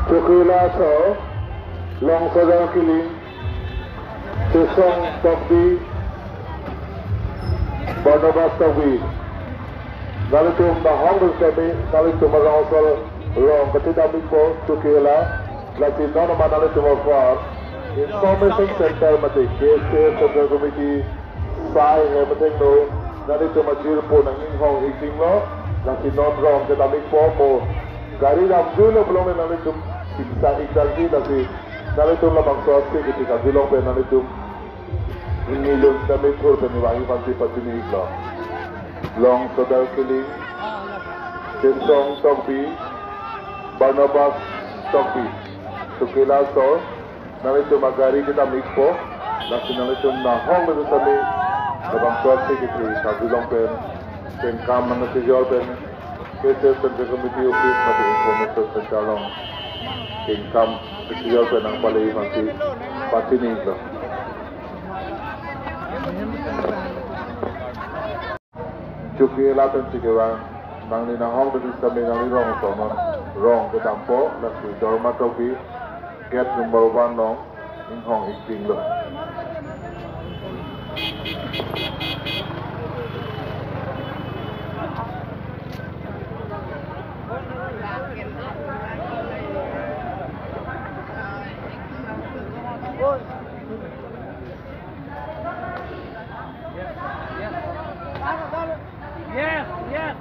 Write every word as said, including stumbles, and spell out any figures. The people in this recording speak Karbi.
Chokihola Asor, Long Sodar Killing, Chesong Tokbi, Barnabas Tokbi. Nanglitum nahong sitame, nanglitum arong asor rong kachedam-ikpo Chokihola, lasi non amat nanglitum aphan Information Center mate K S A Central Committee sai he methengno, nanglitum ajirpo nang-inghong-ik dinglo, lasi non rong kedam-ikpo mo. Gari damjuilo pulote nanglitum ingsa-ik dangji, lasi nanglitum labangso ase kethe karjulong pen nanglitum ingni lun kami thur pen vangji aphansi pachini-iklo. Long Sodar Killing, Chesong Tokbi, Barnabas Tokbi, Chokihola Asor, nanglitum agari kedam-ikpo, lasi nanglitum nahong sitame, labangso ase kethe karjulong pen, kengkam nangkachejor pen, K S A Central Committee Office mate Information Center along kengkam kachejor pen nangpaleji aphansi pachini-iklo. Chokihola pen si kevang, nangli nahong sitame nangli rong asor non rong kedampo, lasi Dorma Tokbi, gate number one along inghong-ik dinglo. Yes, yes.